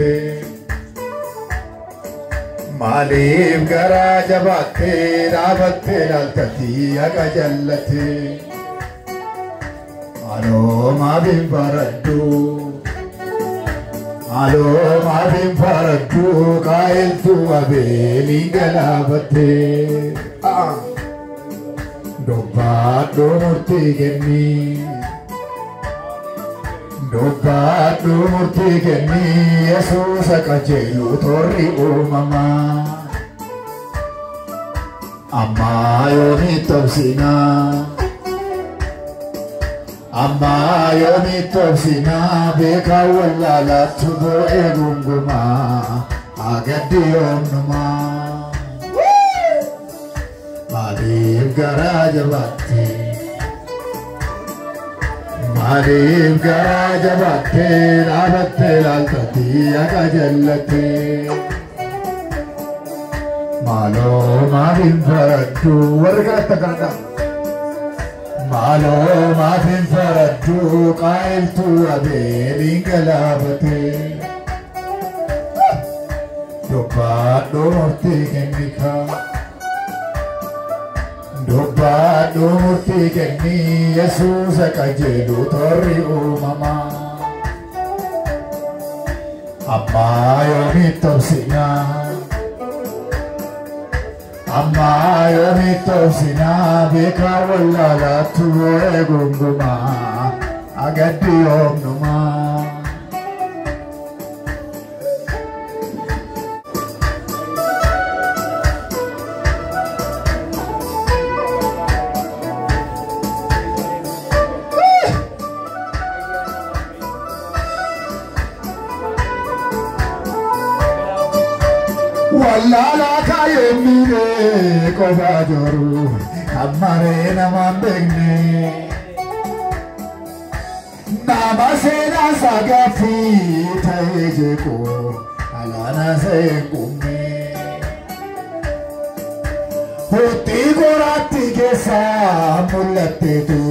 jallattee. Maaliif garaa jabaattee dhaabattee laaltatii haqa jallattee. Maaloo maaf hin faradduu? Maaloo maaf hin faradduu? Qaa'eltuu Abeeliin galaafattee. Dubbaadhuu murtii kennii. Dubbaadhuu murtii kennii Yesuusa qajeelu toorri uumamaa. Ammaa yoomitti obsinaa? Ammaa yoomitti obsinaa? Beekaa wallaalaattu boo'ee gungumaa hagaddi yoomnumaa. Maaliif garaa jabaattee? Maaliif garaa jabaattee dhaabattee laaltatii haqa jallattee? Maaloo maaf hin faradduu? Warri kadhatta kadhadhaa. Maaloo maaf hin faradduu? Qaa'eltuu Abeeliin galaafatee. Dubbaadhuu murtii kennikaa. Dubbaadhuu murtii kennii Yesuusa qajeelu toorri uumamaa. Ammaa yoomitti obsinaa? Ammaa yoomitti obsinaa? Beekaa wallaalaattu boo'ee gungumaa hagaddi yoomnumaa. Wallaalaa kaayyoon miidhee qofaa jiru kan maree nama hin beekne. Nama seenaa isaa gaaffii ta'ee jeequ alaana isa hin quubne. Huxxii qoraattii keessaa mul'atteetu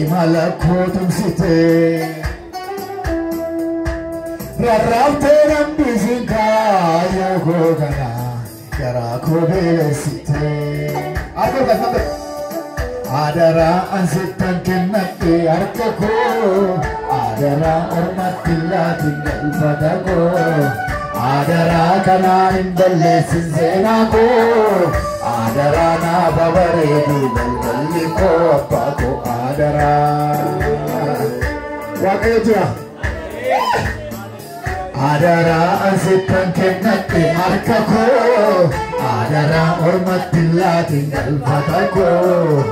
imala koo tumsitee. Rarraaftee nambisiin kaayyoo koo kana garaa koo beelessitee. Harka ol Adaraa ansittan kennadhe harka koo. Adaraa ormatti laatin galfata koo. Adaraa kanaan hin balleessin seenaa koo. Adaraa naaf bareedu balballi koo abbaa koo adaraa. Waaqayyo jira. Adaraa ansittan kennadhe harka koo. Adaraa ormatti laatin galfata koo.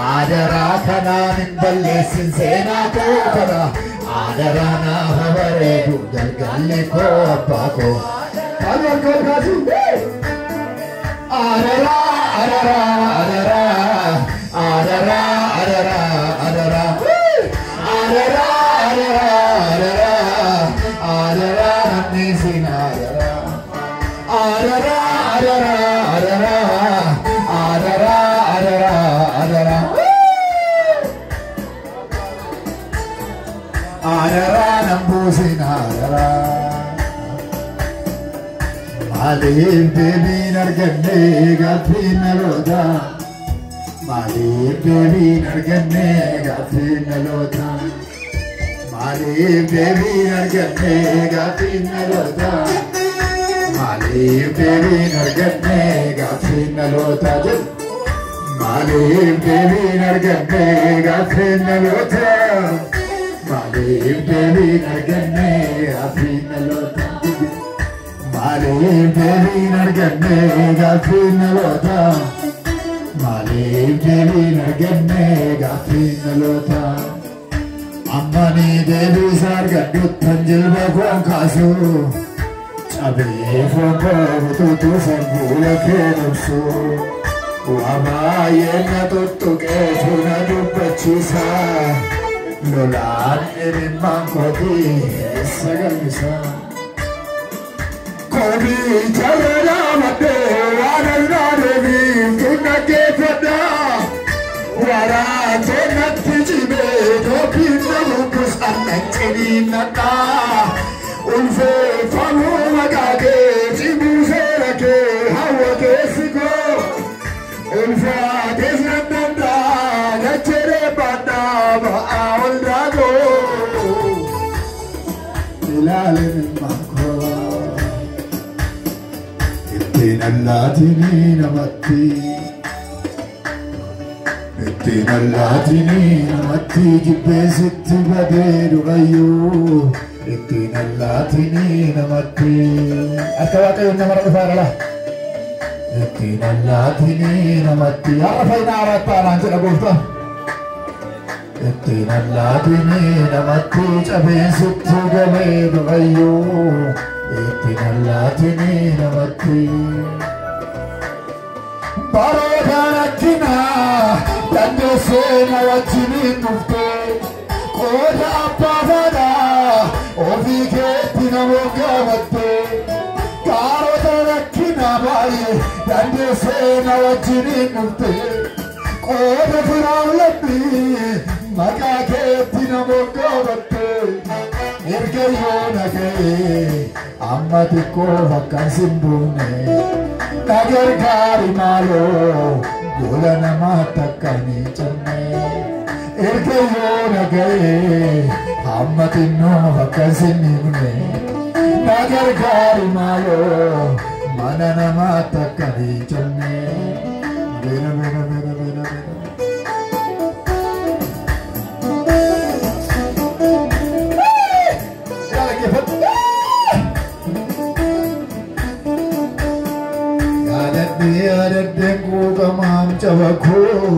Adaraa kanaan hin balleessin seenaa koo kana. Adaraa naaf bareedu galgalli koo abbaa koo. Kan harka ol kaasi. Adaraa adaraa adaraa adaraa adaraa adaraa adaraa adaraa adaraa adaraa namni sin adaraa adaraa adaraa adaraa adaraa adaraa adaraa adaraa nambuusin adaraa. Maaliif deebiin arganne gaaffiin dhalootaa? Maaliif deebiin arganne gaaffiin dhalootaa? Maaliif deebiin arganne gaaffiin dhalootaa? Maaliif deebiin arganne gaaffiin dhalootaa jedhu? Maaliif deebiin arganne gaaffiin dhalootaa? Maaliif deebiin arganne gaaffiin dhalootaa? Maaliif deebiin arganne gaaffiin dhalootaa? Maaliif deebiin arganne gaaffiin dhalootaa? Ammani deebiisa argadhuttan jilba koon kaasu. Cabee foon koo butuutuufan fuula kee dhoksu. Waa baay'ee na tuttuqeetu na dubbachiisa. Lolaan imimmaan kootii eessa galmisa? Kobii jarra dhaabaddee waan alnaa deebiiftuun dhaggeeffadha. Waraantee natti cimee doobiin na bubbusan nan ciniinnadha. Ulfeeffamuu maqaa kee cimuu seera kee hawwa keessi koo. Ulfaates nan danda'a dachee baadhaa ba'aa waldaa koo. Ilaalee ilmaan koo. Ittiin allaatinii namatti. Ittiin allaatinii namatti jibbeesitti badee durayyuu. Ittiin allaatinii namatti. Harka Waaqayyoon namarra dhufaa dhala. Ittiin allaatinii namatti. Har'a fayyina haaraatti aanaan jedha gooftaan. Ittiin allaatinii namatti cabeesitti galee durayyuu. Ittiin allaatinii namatti. Baroota rakkinaa dandeessee na wajjiniin dhuftee qooda abbaa faadhaa ofii keetti na moggaafattee gaarota rakkinaa baay'ee dandeessee na wajjiniin dhuftee qooda firaaf lammii maqaa keetti na moggaafattee erga yoona ga'ee amma xiqqoo bakka sin buune. Na gargaari maaloo gola namaatti akka hin cabne. Erga yoona ga'ee hamma xinnoo bakka sin himne. Na gargaari maaloo mana namaatti akka hin cabne. Beena beena beena beena beena. Yaadadheen quuqamaam caba koo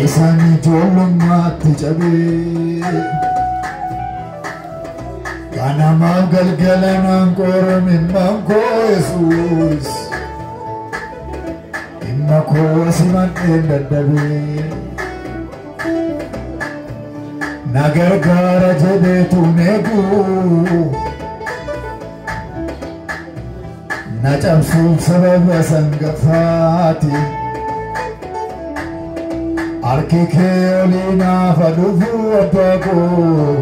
isaan ijoollummaatti cabee ganamaaf galgala naan qoromimmaan koo Yesuus dhimma koo simadheen dadhabee na gargaara jedheetu eeguu. Na cabsuuf sababa sangafaati. Harki kee olii naaf dhufuu abbaa koo.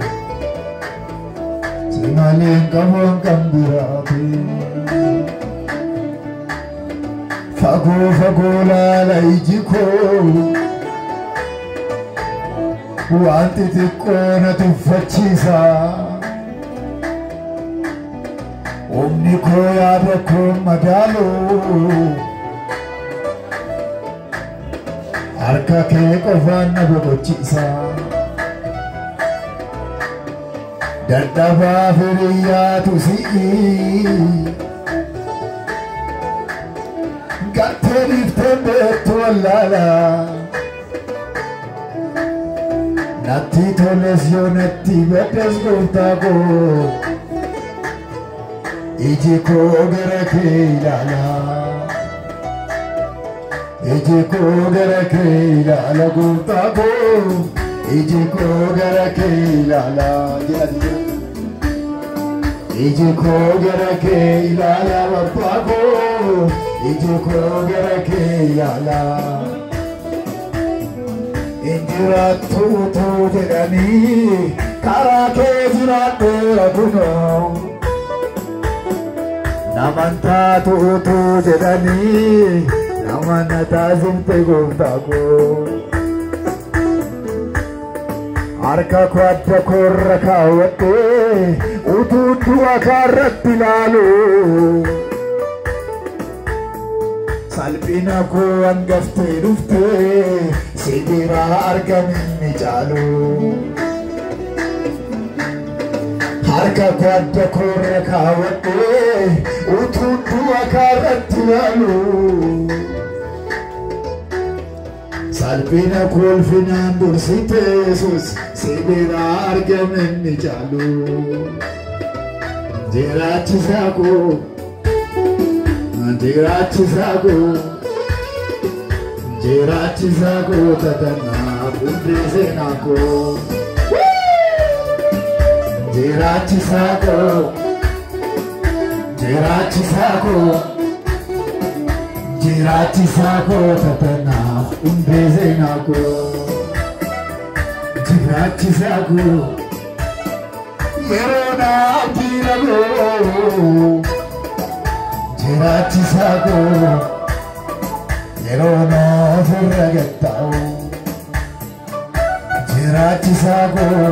Si malee hin qabu kan biraati. Fagoo fagoo laala iji koo. Wanti xiqqoo na tuffachiisa. Humni koo yaada koo madaalu. Harka kee qofaan na boqochiisa. Dadhabaa hiriyyaatu si'i. Gartee dhiifteen beektu wallaala. Natti toles yoo natti baddes gooftaa koo. Iji koo gara kee ilaala. Iji koo gara kee ilaala gooftaa koo. Iji koo gara kee ilaala. Iji koo gara kee ilaala abbaa koo. Iji koo gara kee ilaala. Injiraattu utuu jedhanii karaa kee jiraadheera kunoo. Naman taatu utuu jedhanii nama na taasifte gooftaa koo. Harka koo adda koorra kaawwadhee utuu du'a kaarratti ilaalu. Salphina koo hangaftee dhuftee si biraa argame ni caalu. Harka koo adda koorra kaawwadhee utuu du'a kaarratti ilaalu. Salphina koo ulfinaan dursite Yesuus si biraa argame ni caalu. Jiraachisaa koo, jiraachisaa koo, jiraachisaa koo tatanaa hundee seenaa koo. Jiraachisaa koo, jiraachisaa koo, jiraachisaa koo tatanaa hundee seenaa koo. Jiraachisaa koo. Yeroo naaf diinagoo jiraachisaa koo yeroo naaf irra gatta'u jiraachisaa koo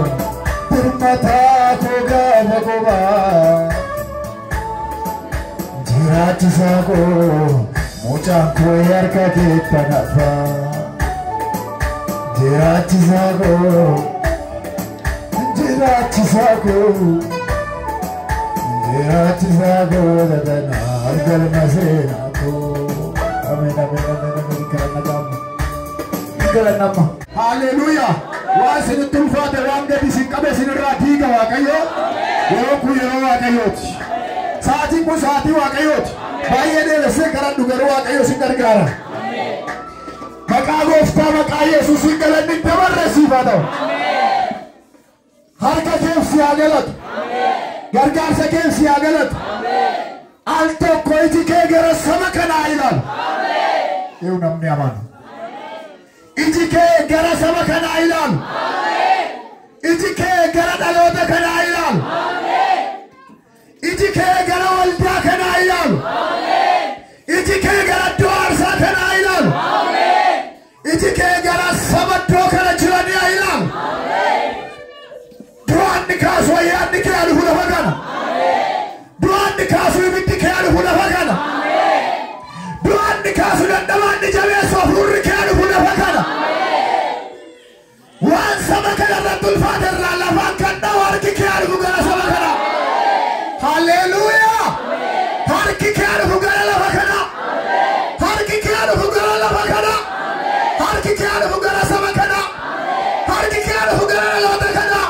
birmataa koo gaafa qobaa jiraachisaa koo mucaan koo harka keetta nafa jiraachisaa koo jiraachisaa koo jiraachisaa koo dadanaa galma seenaa koo. Ameen ameen ameen ameen galanna galanna. Haleluuyaa. Waan isinitti ulfaate waan gadi isin qabe isinirraa diiga Waaqayyo. Yeroo kun yeroo Waaqayyooti. Sa'aatiin kun sa'aatii Waaqayyooti. Baay'ee dheeressee kadhadhu garuu Waaqayyo isin gargaara. Maqaa Gooftaa maqaa Yesuusiin galanni dabarre siif haa ta'u. Harka keef si haa galatu. Gargaarsa keef si haa galatu. Al tokko iji kee gara saba kanaa ilaalu. Eewu namni amanu. Iji kee gara saba kanaa ilaalu. Iji kee gara dhaloota kanaa ilaalu. Iji kee gara waldaa kanaa ilaalu. Iji kee gara iddoo aarsaa kanaa ilaalu. Iji kee gara saba iddoo kana jiranii ilaalu. Du'aanni kaasu ayyaanni kee dhufu lafa kana. Du'aanni kaasu ibiddi kee dhufu lafa kana. Du'aanni kaasu dadhabaanni jabeessu hafuurri kee dhufu lafa kana. Waan saba kana irratti ulfaate irraa lafaan kan dha'u harki kee dhufu gara saba kana. Haleluuyaa! Harki kee dhufu gara lafa kana. Harki kee dhufu gara lafa kana. Harki kee dhufu gara saba kana. Harki kee dhufu gara dhaloota kana.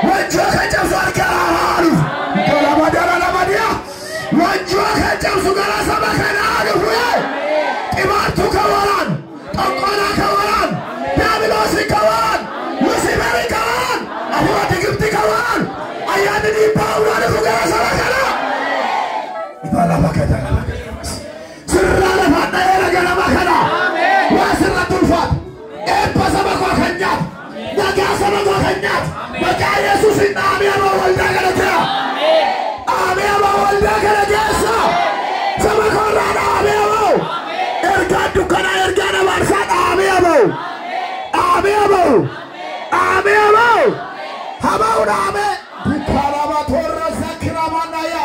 Wanjoo kan cabsu harka dhufu. Wanjoo kan cabsu gara saba kanaa dhufu. Xibaartuu kan waraanu, xonqolaa kan waraanu, Diyaabiloosii kan waraanu, Lusiiferii kan waraanu, hafuura Gibxii kan waraanu, ayyaanni dhiibbaa humnaa dhufu gara saba kanaa. Sirraa lafaan dha'eera ganama kana. Waa sirratti ulfaatu. Eebba saba koo kan nyaatu. Nagaa saba koo kan nyaatu. Maqaa Yesuusiin dhaabee aboo waldaa kana jira. Dhaabee aboo waldaa kana keessa. Saba koorraa dhaabee aboo. Ergaa dukkanaa ergaa dabarsaa dhaabee aboo. Dhaabee aboo. Dhaabee aboo. Haba'u dhaabee. Dukkaanaba toorra sakiramanaya.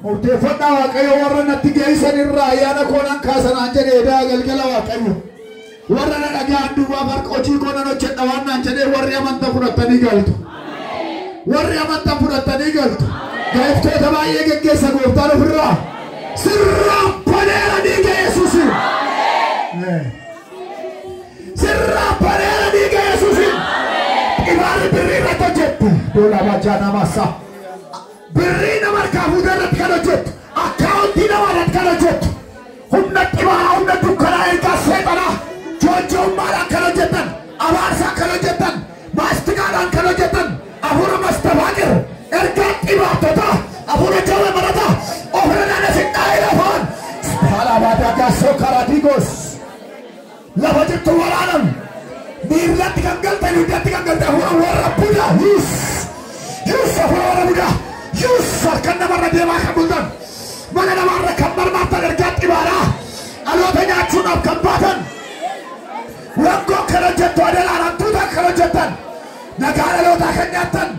Murteeffannaa Waaqayyo warra natti geessan irraa ayyaana koo nan kaasanaan jedhee edaa galgala Waaqayyo. Warra na dhagaan duwwaa farqa hojii koo nan hojjedha waan naan jedhee warri amantaa fudhatanii galtu. Warri amantaa fudhatanii galtu. Gaa'iftoota baay'ee geggeessa gooftaan ofirraa. Sirraan baneera dhiiga Yesuusiin. Sirraan baneera dhiiga Yesuusiin. Xibaarri birrii irratti hojjettu. Doolaa baajaa massa. Birrii nama harkaa fuutee irratti kan hojjettu. Akkaawuntii nama irratti kan hojjettu. Humna xibaaraa humna dukkanaa ergaa seexanaa. Joojjoommaadhaan kan hojjetan. Abaarsaan kan hojjetan. Maastiqaadhaan kan hojjetan. Hafuura mastafaaqir. Ergaa xibaartotaa. Hafuura jawwee marataa. Ofirra naannoo dha'ee lafaan. Spaalaabaadhaa gaasoo karaa diigos. Lafa jirtu waraanan. Miillatti kan galte miillatti kan galte hafuura warra budaa. Yus. Yus hafuura warra budaa. Yus harkan namarra deemaa kan bultan. Mana namarra kan marmaartan ergaa xibaaraa. Dhaloota nyaachuudhaaf kan baatan. Wangoo kan hojjettu adeelaan hantuutaan kan hojjettan. Nagaa dhalootaa kan nyaattan.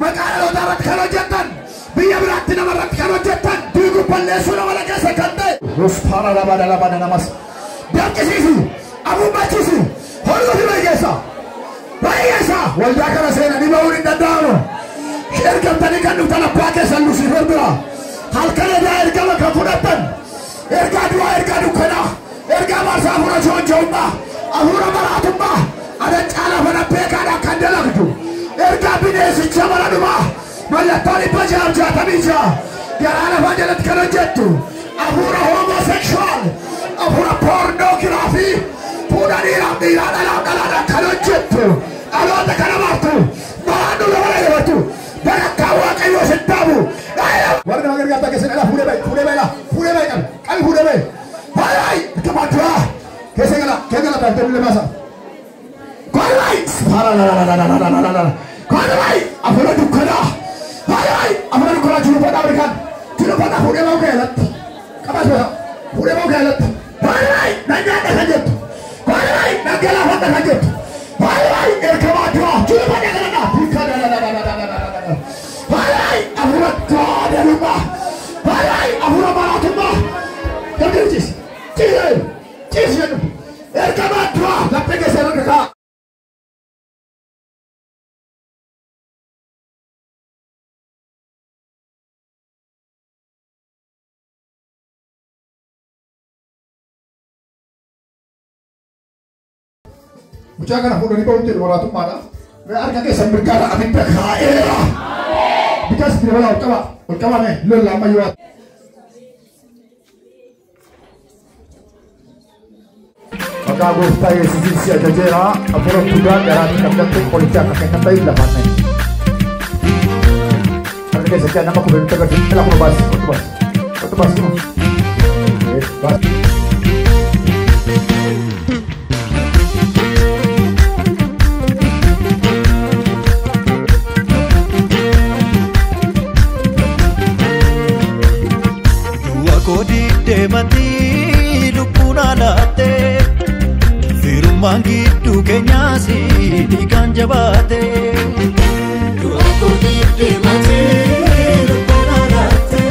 Maqaa dhalootaa irratti kan hojjettan. Biyya biraatti namarratti kan hojjettan. Diiguu balleessuu nama keessa kan ta'e. Ruspaara lama lama namas. Danqisiisu. Abuummachiisu. Holluufi baay'eessa. Baay'eessa. Waldaa kana seenanii ba'uun hin danda'amu. Ergamtanii kan dhuftan abbaa keessan Lusiifer bira. Halkan edaa ergama kan fudhattan. Ergaa du'aa ergaa dukkanaa. Ergaa marsaa hafuura joonjoommaa. Hafuura maraatummaa. Adan caalaa fana beekaadhaan kan dalagdu. Ergaa bineensicha bara dhumaa. Mallattoo 666. Garaa lafaa jalatti kan hojjettu. Hafuura homosekshuwaal. Hafuura poornoogiraafii. Fuudha dhiiraaf dhiiraa dhalaaf dhalaadhaan kan hojjettu. Dhaloota kana martu. Maraannu lafa dhaggeeffattu. Barakkaa Waaqayyoo sin dhaabu. Warri nama gargaartaa keessan dhala fuudhee ba'i fuudhee ba'i fuudhee ba'i qabi qabi fuudhee ba'i. Baay'ee gammachuu keessa gala keessa gala taatee bilee baasa. Kolbayi. Hafuura kan jettu. Hayi ergamaa du'aa jilba dhaqna Hayi afura gaadalummaa. Hayi afura maraatummaa. Dargaggeessi ciisee ciisee jedhu ergamaa du'aa laphee keessa irra ka'a. Mucaa kana fuudhanii bahuun jedhu maraatummaadha. Harka keessa mirgaadha abidda kaa'eera. Bitaas itti dabalaa ol qabaa ol qabaa mee lola ammayyuu. Maqaa gooftaa Yesuusiin si ajajeera. Afura guddaa garaatti qabdattu qoricha akka kennan ta'e lafaan nahi. Harka keessa jaa nama kubee nutti agarsiisu. Ilaa kuma baasi otu baasi otu baasi kuma. Baasi. Deemati lubbuun alaatte firummaan gidduu keenyaas dhiigaan jabaate. Deemati lubbuun alaatte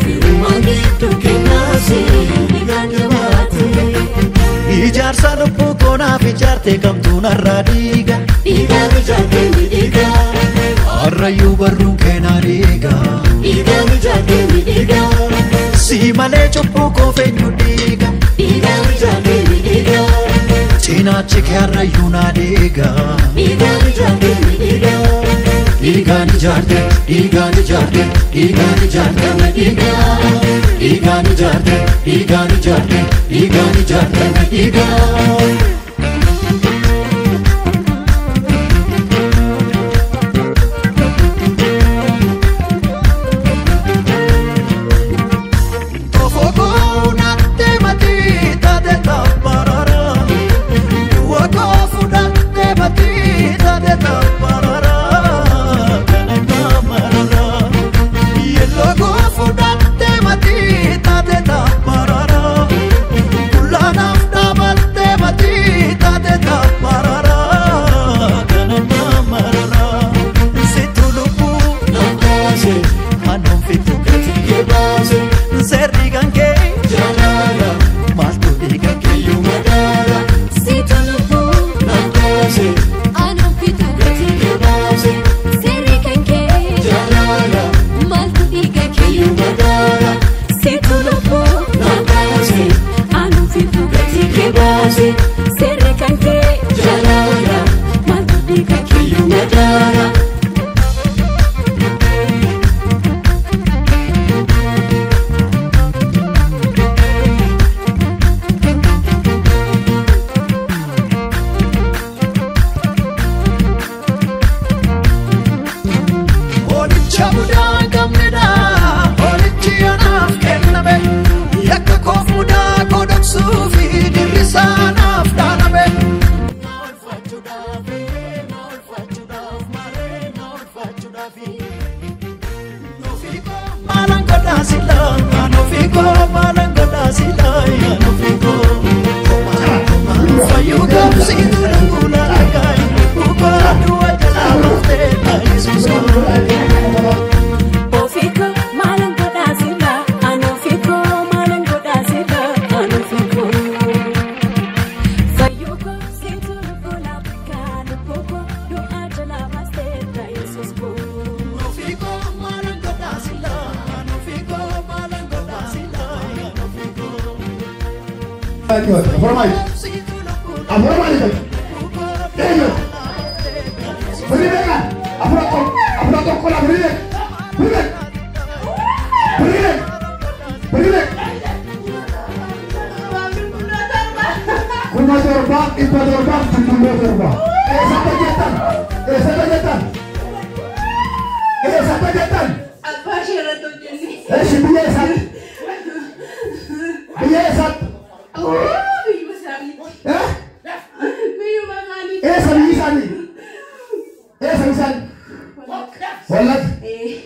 firummaan gidduu keenyaas dhiigaan jabaate. Ijaarsa lubbuu koonaaf ijaarte kamtuun har'a dhiiga. Dhiigaan ijaarte dhiiga. Har'ayyuu barruun keenaa dhiiga. Dhiigaan ijaarte dhiiga. Si malee cubbuu koo feenyu dhiiga. Dhiigaan ijaarte dhiiga. Cinaachi kee har'ayyuu naa dhiiga. Dhiigaan ijaarte dhiiga. Dhiigaan ijaarte dhiigaan ijaarte dhiigaan ijaarte dhiiga. Dhiigaan ijaarte dhiigaan ijaarte dhiigaan ijaarte dhiiga.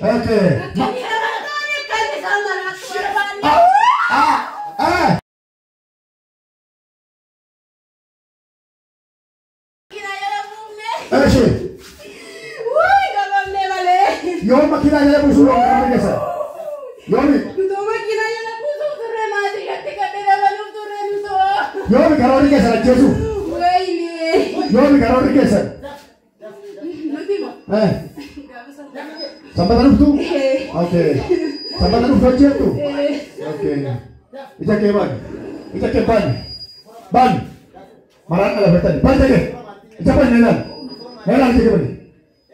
Okay. Yoo makiinaa jala buusuu karoorri keessan. Yoomi. Nutoo makiinaa jala buusuuf turre maatii gatti gadhee dabaluuf turre nutoo. Yoomi karoorri keessan ajjeesuuf. Wayne. Yoomi karoorri keessan. Nuti ma. Sanbata dhuftu? Okay. Sanbata dhuftu hojjettu? Okay. Ija kee baani. Ija kee baani. Baani. Maraan dhala Bani ija kee. Ija bani na ilaali. Na ilaali ija kee bani.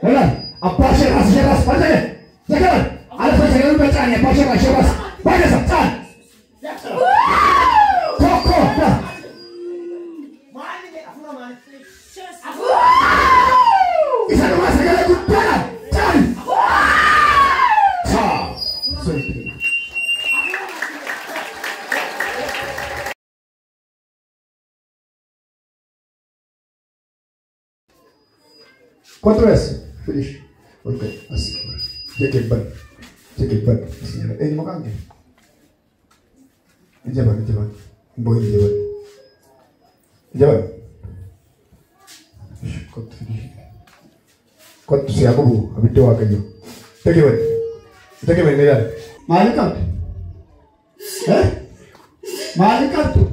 Na ilaali. Abbaa sheerras sheerras bani ija kee. Ija kee bani. Ala sa sagalee dubba caani abbaa sheerras sheerras. Bani isa caani. Tokko. Isa dhumaa sagalee guddaadhaan caani. ¿Cuánto es? Finish. Ok, así. Jekebban. Jekebban. Eh, makan ke? Jaban, jaban. Boy, jaban. Jaban. Kottu finish. Kottu si aku bu, habis doa kayo. Jekebban. Jekebban ni dah. Malik kau? Eh? Malik kau tu?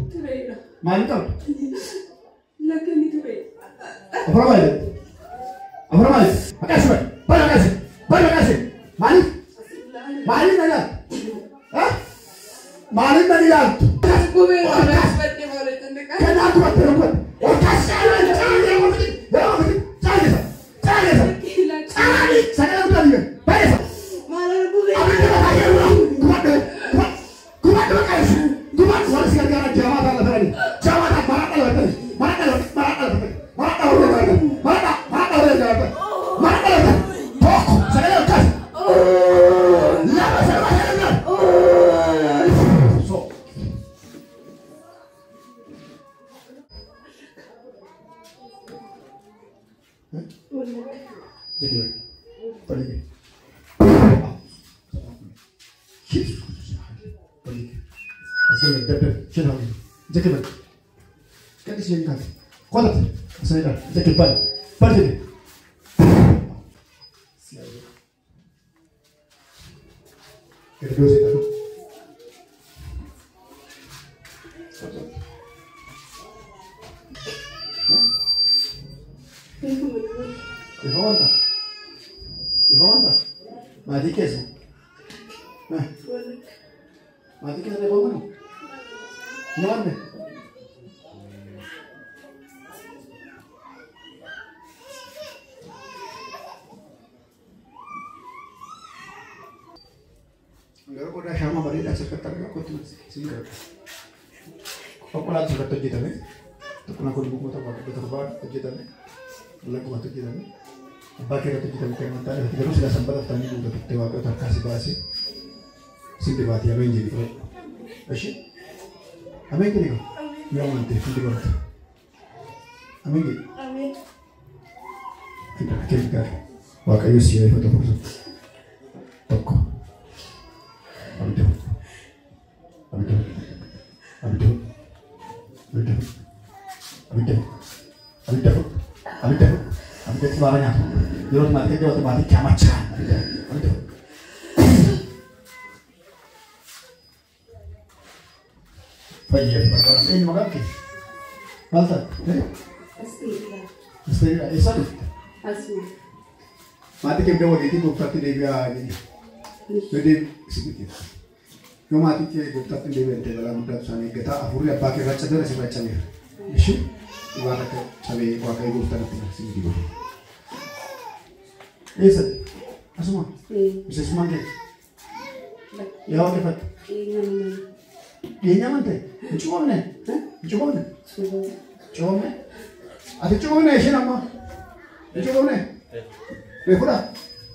Malik kau? Lakani tu be. Apa malik? Apa malik? Makasih bang. Bang makasih. Bang makasih. Malik? Malik mana? Hah? Malik mana yang? Aku memang seperti boleh tendang. Kenapa aku terbuat? Oh kasih, cari, cari, cari, cari, cari, saya nak dia. Baik. Malah aku. Aku nak dia. Kuat, kuat, kuat makasih. Kuat harus gara-gara jawatan lah tadi. Jawatan marat lah tadi. Marat lah, marat lah tadi. Marat lah tadi. Marat, marat lah tadi. Marat lah tadi. Tok, saya nak kasih. Lama saya nak. So. Jadi, pergi. Pergi. Asal dapat cina. Jadi mana? Kan sini kan. Kuat. Asal dah. Jadi ban. Pergi. Siap. Kita dua sih. Levanta. Levanta. Maatii keessa. Maatii keessa reeffa mana? Nyaanne. Garuu qodaa shaamaa bareedaa asirratti argaa kottu siin gargaara. Qoqqolaatu asirratti hojjetame. Tokko kun bukkuma tokko dhibba torbaan hojjetame. Lakkumatti hojjetame. Abbaa kee irratti hojjetame kan amantaa dhufte garuu silaa sanbata ta'anii guutuu turte waaqayyoota harkaa si baasee si dibaatee ameen jedhi fudhadhu. Ishi ameen jedhi koo yoo amante hin dibamte ameen jedhi. Ameen. Kee gaarii waaqayyo si yaa'ifatu fursu tokko abidda abidda abidda abidda abidda abidda abidda abidda suara nyaatu yeroo maatii yeroo maatii kaamachaa abidda abidda fayyee barbaada eenyu maqaan kee maal taate Asteera eessa dhufte Asuma maatii kee bira waliitii gooftaatti deebi'aa jedhi yoo deebi yoo maatii kee gooftaatti deebi'an ta'e balaa guddaatu isaan eeggata afurri abbaa kee irraa cabeera sirraa cabeera ishi waan akka cabee waaqayyo gooftaan itti si dibu. Eessa? Asuma. Miseensummaan kee? Yaa waaqeffatte? Dhiyeenya amante? Hin cuubaamne? Hin cuubaamne? Cuubaamne? Ati cuubaamne isheen amma? Hin cuubaamne? Reefudha?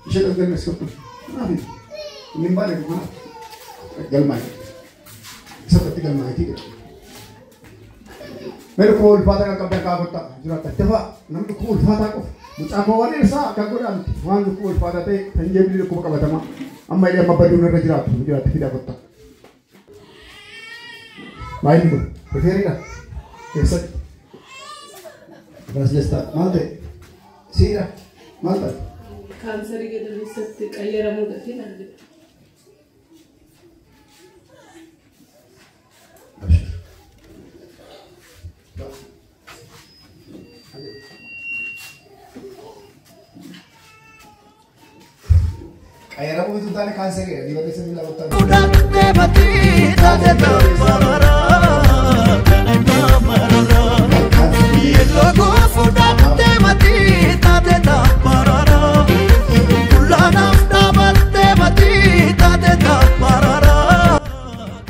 Ishee as galmeessi kottu. Kanaaf inni hin baane kun galmaa'e. Isa irratti galmaa'eetii jedha. Mee dhukkuba ulfaataa kan qabdan kaa kottaa jiraata. Dafaa namni dhukkuba ulfaataa qofa. Mucaa koo waan ibsaa akka godhaa miti. Waan dhukkuba ulfaataa ta'e kan jeebili dhukkuba qabatamaa. Amma illee amma baduun irra jiraatu jiraatti fidaa kottaa. Maayilli kun rifeeriidha. Keessatti. Raas jestaa maal ta'e? Siidha. Maal ta'e? Kaansarii gadameessatti qayyaramuu gatiin argina. Qayyaramuu bituu taane kaansarii dhiba keessa miila qottaa. Fudhattee matii taate tabbararaa kana namarraa. Yeelloo fudhattee matii taate tabbararaa. Kullaanaaf dhaabattee matii taate tabbararaa.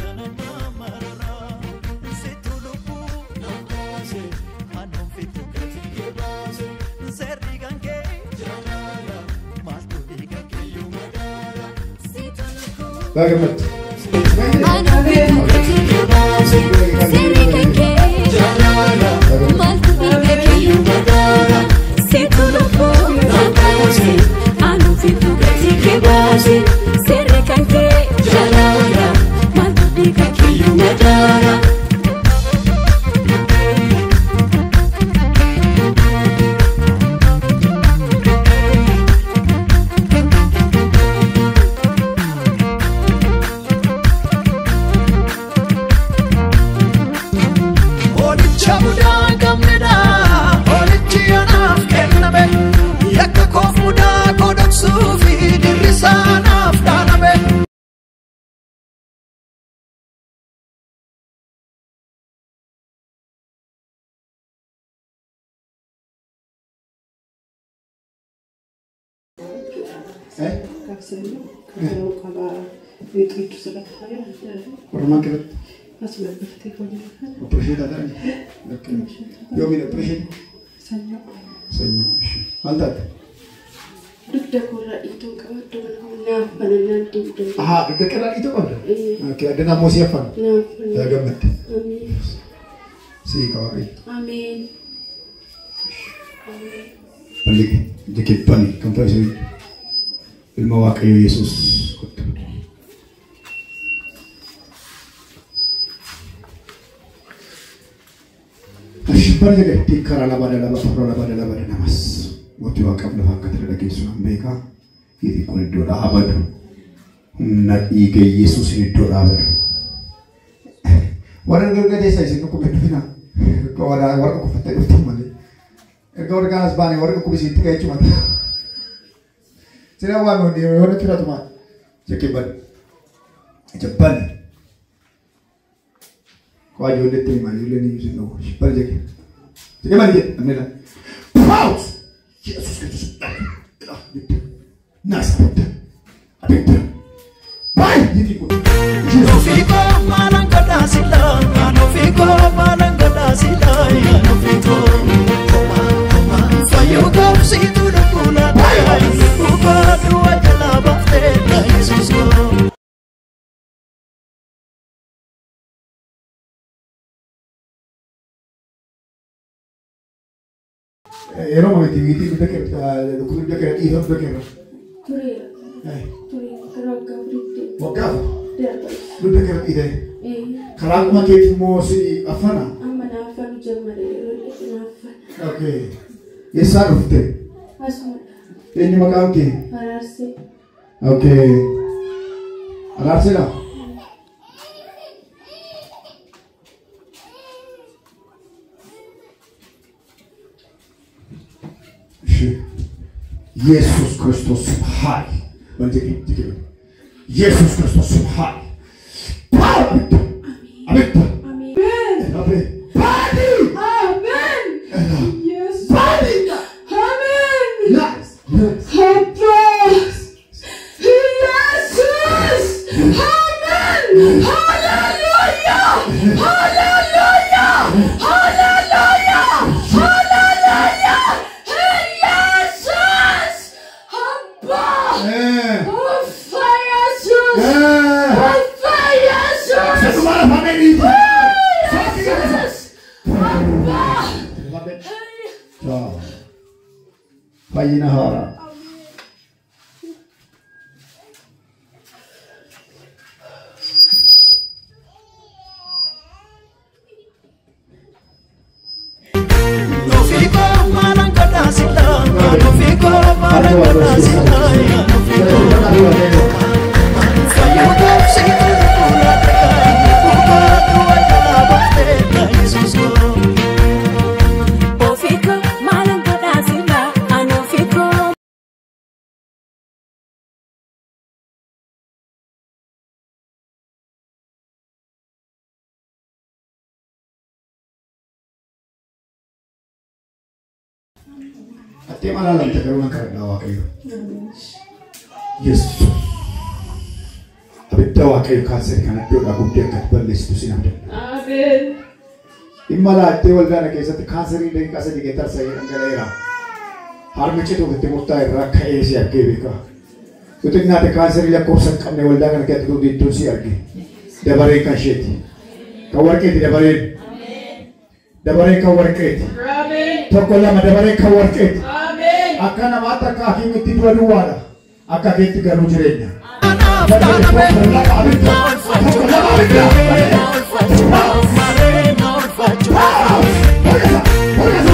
Kana namarraa. Situ lubbuu na baase anuun fitu gatii baase seerri kan kee jaalala maaltu dhiiga kiyyuu madaala. Baga gammadde. Holicha mudaa hin qabnedha. Holichi anaaf kenname. Yakka koof mudaa koo dhoksuu fi dirrisaa naaf dhaaname. Kaabsanii kaafamuu qaba. Wiixuutu sirratti Ormaan keessatti asuma dhuftee hojii opereeshinii taatanii? Yoomiidha opereeshinii? sanyoo. Sanyoo. Maal taate? Dugda koorraa dhiituun qaba. Iddoo kana naaf banannaan dugda. Ahaa, dugda keerraa dhiitoo qabda? Okay, adda naammoo si affan. Naaf Yaa gammadde. Ameen. Si waaqayyo. Ameen. Balli ija kee bani kan fayyisu ilma Waaqayyoo Yesuus kottu. Bari jedhe karaa lama lama afur lama lama namas mootii waaqaaf lafa akka ta'e dhageessu nan beekaa. Hiiti kun iddoo dhaabadu. Humna dhiiga Yesuus iddoo dhaabadu. Warra dargaggeessa isin dhukkubee dhufina. Warra dhukkufattee dhuftu malee. Erga warra kaanas baane warra dhukkubi isitti ka'e jechuudha. Sina waan hundi yoo nutti filatu maal? Jekkee bani. Ija bani. Waa ijoolleetti himaa ijoolleen iyyuu sin dhowwu. Bani jekkee. Jekkee bani jedhe namni laa. Paawus! Yesuus Kiristoos. Naas abidda. Abidda. Baay'ee yitii kun. Ofii koo maalaan godhaa silaa, aan ofii koo maalaan godhaa silaa, aan ofii koo homaa homaa. Fayyuu koobsitu lubbuu laatee, lubbuu koo du'a jalaa baaftee, Yesuus koo. Yeroo miti wiitii dugda kee dhukkubni dugda kee dhiifama dugda kee irra. Tureera. Tureera. Karaa waggaa afuritti Waggaa afur darba. dugda kee irra dhiitee. Karaa dhuma keetii immoo si affana. Amma naaffanu jammada yeroo inni naaffana. Okay. Eessaa dhufte? Asumadha. Eenyu maqaan kee? Araarsee. Okay. Araarseedha? Ishi. Yesus ክርስቶስ ኃይል በል ጀጌ ጀጌ በል። ኢየሱስ ክርስቶስ ኃይል ፓወር አብዳ አብዳ Ameen. አቤ ባዲ Ameen. Yesuus. ባዲ Ameen. ናይስ ናይስ Abbas. Yesuus. Ameen. Hallelujah. Hallelujah. Hallelujah. Hallelujah. Yesuus. Abba. Uffa Yesuus. Uffa Yesuus. Setumara family. Attee maal laalamte garuu nan kadhadhaa Waaqayyo. Yesuus. Abidda Waaqayyo kaanserii kana iddoodhaa guddee akka balleessitu sin abdadha. Ameen. Dhimma laattee waldaana keessatti kaanserii daqiiqaa sadii keessatti tarsa'ee dhangala'eera. Harmi cituuf itti murtaa'e irraa ka'ee si argee beeka. Utuu kaanserii lakkoofsa hin qabne waldaa kana keessatti duudittuun si arge. Dabareen kan isheeti. Kan warqeeti dabareen. Dabareen kan warqeeti. Ameen. Tokko lama dabareen kan warqeeti. Ameen. Akka namaatti akka hakiimitti dura duwwaadha. Akka keetti garuu jireenya. Anaaf dhaaname. Abidda. Tokko lama abidda. Malee na oolfachuuf.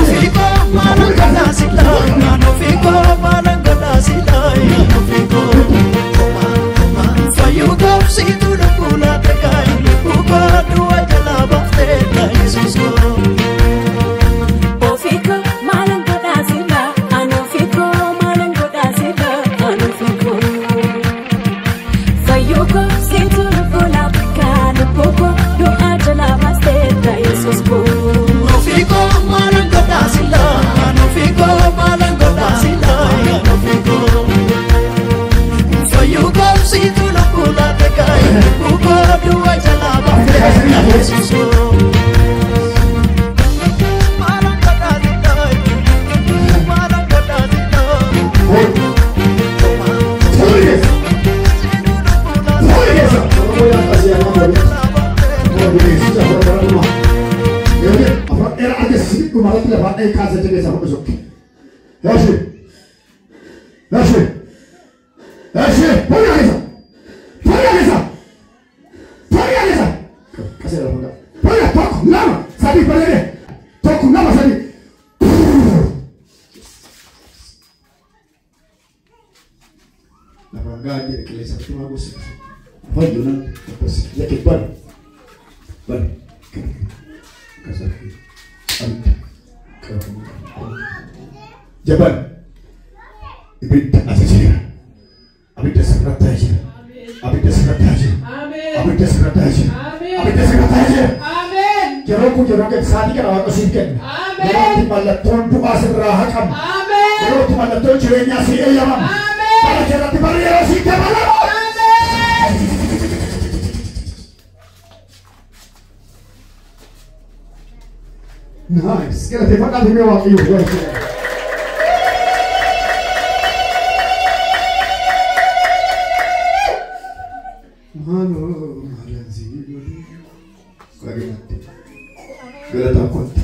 Ofiikoo maalan godhaa silaa, naan ofiikoo maalan godhaa silaa, naan ofiikoo. Fayyuu koobsitu lubbuu laata kaayi, lubbuu koo du'a jalaa baaftee na Yesuus koo. Ofiko malan godhaa sila, an ofiko malan godhaa sila, an ofiko. Fayyuko situ lubbuu laata lubbuu koo du'a jalaa baastee na Yesuus koo. Ofiikoo maalan godhaa silaa, naan ofiikoo maalan godhaa silaa, naan ofiikoo. Fayyuu koobsitu lubbuu laata kaayi, lubbuu koo du'a jalaa baaftee na Yesuus koo. Maalan godhaa silaa, maalan godhaa silaa. Jaban ibidda ajajeera. Abidda sirrattaa jira. Abidda sirrattaa jira. Ameen. Abidda sirrattaa jira. Ameen. Abidda sirrattaa jira. Ameen. Yeroo kun yeroo kennu sa'aatii kana waaqa siif kenna. Ameen. Yeroo itti mallattoon du'aa sirraa haqamu. Ameen. Yeroo itti mallattoon jireenyaa si eeyyamamu. Ameen. Bara keerratti barri yeroo siif dabalamu. Ameen. Nice. Galateeffadhaa fi mee Waaqayyo. Maaloo maalaan si godhe. Waaqeffatti. Galataan kottu.